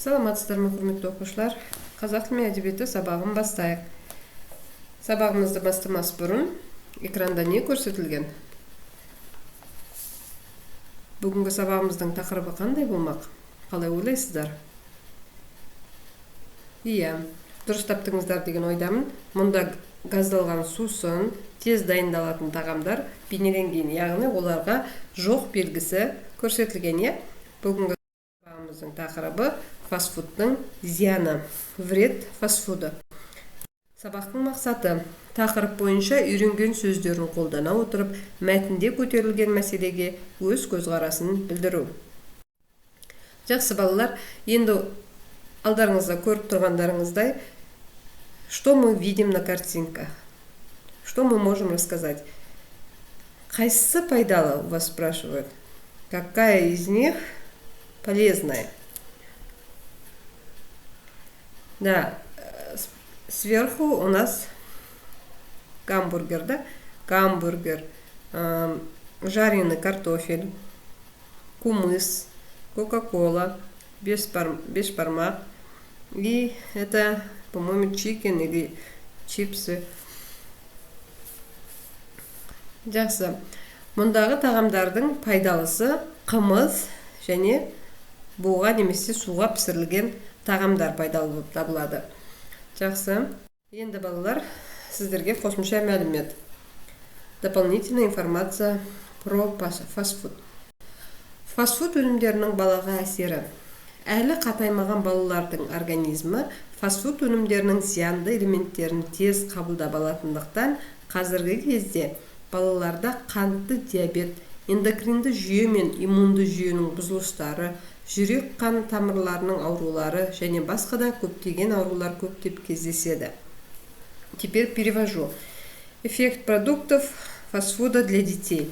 Саламатсыздар ма, құрметті оқушылар! Қазақ тілі мен әдебиеті сабағын бастайық. Сабағымызды бастамас бұрын экранда не көрсетілген? Бүгінгі сабағымыздың тақырыбы қандай болмақ? Қалай ойлайсыздар? Иә, дұрыс таптыңыздар деген ойдамын. Мұнда газдалған сусын, тез дайындалатын тағамдар бейнеленген, яғни оларға жоқ белгісі көрсетілген, иә. Бүгінгі сабағымыздың тақырыбы: фастфудтың зияны, вред фастфуда. Сабақтың мақсаты: тақырып бойынша үйренген сөздерін қолдана отырып, мәтінде көтерілген мәселеге өз көзқарасын білдіру. Жақсы, балалар, енді алдарыңызда көріп тұрғандарыңыздай, что мы видим на картинках? Что мы можем рассказать? Қайсысы пайдалы, у вас спрашивают? Какая из них полезная? Да, сверху у нас гамбургер, да? Гамбургер, жареный картофель, кумыс, кока-кола, бешбармак. И это, по-моему, chicken или чипсы. Жақсы. Мұндағы тағамдардың пайдалысы қымыз және буға немесе суға пісірілген тағамдар пайдалы болып табылады. Жақсы. Енді, балалар, сіздерге қосымша мәлімет. Дополнительная информация про фастфуд. Фастфуд өнімдерінің балаға әсері. Әлі қатаймаған балалардың организмі фастфуд өнімдерінің зиянды элементтерін тез қабылдап алатындықтан, қазіргі кезде балаларда қантты диабет, эндокринді жүйе мен иммунды жүйенің бұзылыстары, жүрек қан тамырларының аурулары және басқа да көптеген аурулар көптеп кездеседі. Теперь перевожу. Эффект продуктов фастфуда для детей.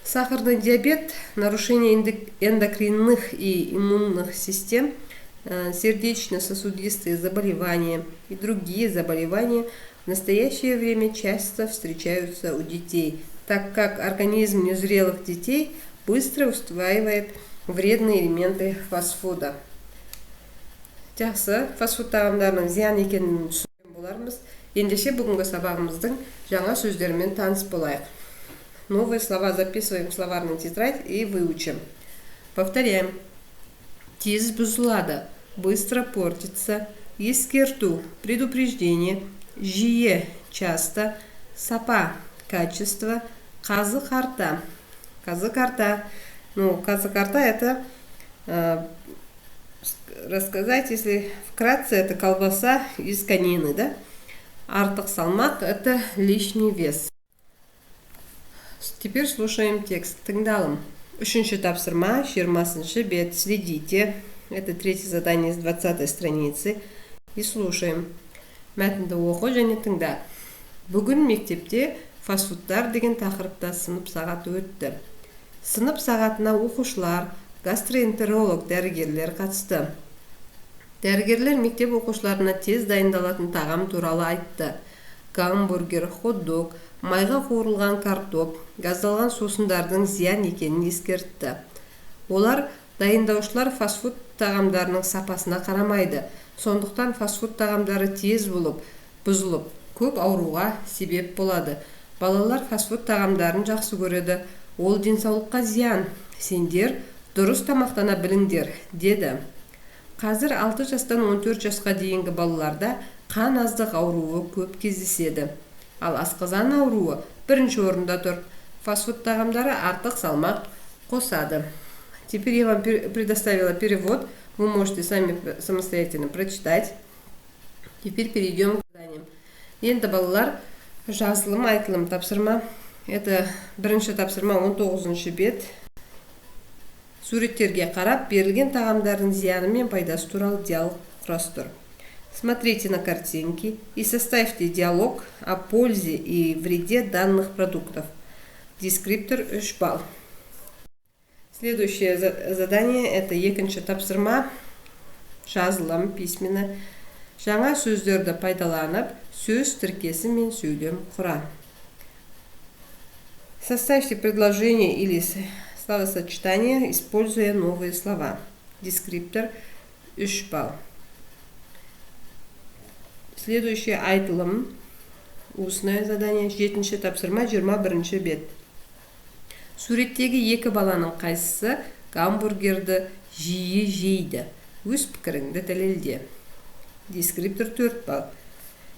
Сахарный диабет, нарушение эндокринных и иммунных систем, сердечно-сосудистые заболевания и другие заболевания в настоящее время часто встречаются у детей, так как организм незрелых детей быстро усваивает вредные элементы фастфуда. Жақсы, фастфуд тағамдарының зиян екенін түсінген болармыз. Ендеше, бүгінгі сабағымыздың жаңа сөздерімен таныс болайық. Новые слова записываем в словарный тетрадь и выучим. Повторяем. Тез бұзылады, быстро портится. Ескерту, предупреждение. Жиі, часто. Сапа, качество. Қазы қарта. Қазы қарта. Ну, қазы қарта — это, рассказать, если вкратце, это колбаса из конины, да? Артық салмақ — это лишний вес. Теперь слушаем текст. Тыңдалым. Үшінші тапсырма, 20-бет. Следите. Это третье задание с 20 страницы. И слушаем. Мәтінді оқы және тыңда. Бүгін мектепте фастфудтар деген тақырыпта сынып сағаты өтті. Сынып сағатына оқушылар, гастроэнтеролог дәрігерлер қатысты. Дәрігерлер мектеп оқушыларына тез дайындалатын тағам туралы айтты. Гамбургер, хот-дог, майға қуырылған картоп, газдалған сусындардың зиян екенін ескертті. Олар дайындаушылар фастфуд тағамдарының сапасына қарамайды. Сондықтан фастфуд тағамдары тез болып бұзылып, көп ауруға себеп болады. Балалар фастфуд тағамдарын жақсы көреді. Ол денсаулыққа зиян. Сендер дұрыс тамақтана біліңдер, деді. Қазір 6 жастан 14 жасқа дейінгі балаларда қан аздық ауруы көп кездеседі. Ал асқазан ауруы бірінші орында тұр. Фастфуд тағамдары артық салмақ қосады. Теперь я вам предоставила перевод. Вы можете сами самостоятельно прочитать. Теперь перейдем к заданиям. Енді, балалар, жазылым, айтылым тапсырма. Это бірінші тапсырма, 19 бет. Суреттерге қарап, берілген тағамдардың зияны мен пайдасы туралы диалог құрастыр. Смотрите на картинки и составьте диалог о пользе и вреде данных продуктов. Дескриптор 3 балл. Следующее задание — это екінші тапсырма, жазылым, письменно. Жаңа сөздерді пайдаланып, сөз тіркесі мен сөйлем құра. Составьте предложение или словосочетание, используя новые слова. Дескриптор 3 балл. Следующее айтылым, устное задание, жетінші тапсырма, 21 бет. Суреттегі екі баланың қайсысы гамбургерді жиі жейді? Өз пікіріңді дәлелде. Дескриптор 4 балл.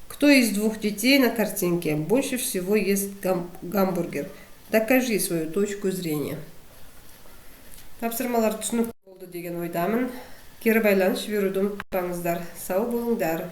Кто из двух детей на картинке больше всего ест гамбургер? Докажи свою точку зрения. Тапсырмалар түсінікті болды деген ойдамын. Кері байланыс жіберуді ұмытпаңыздар. Сау болыңдар.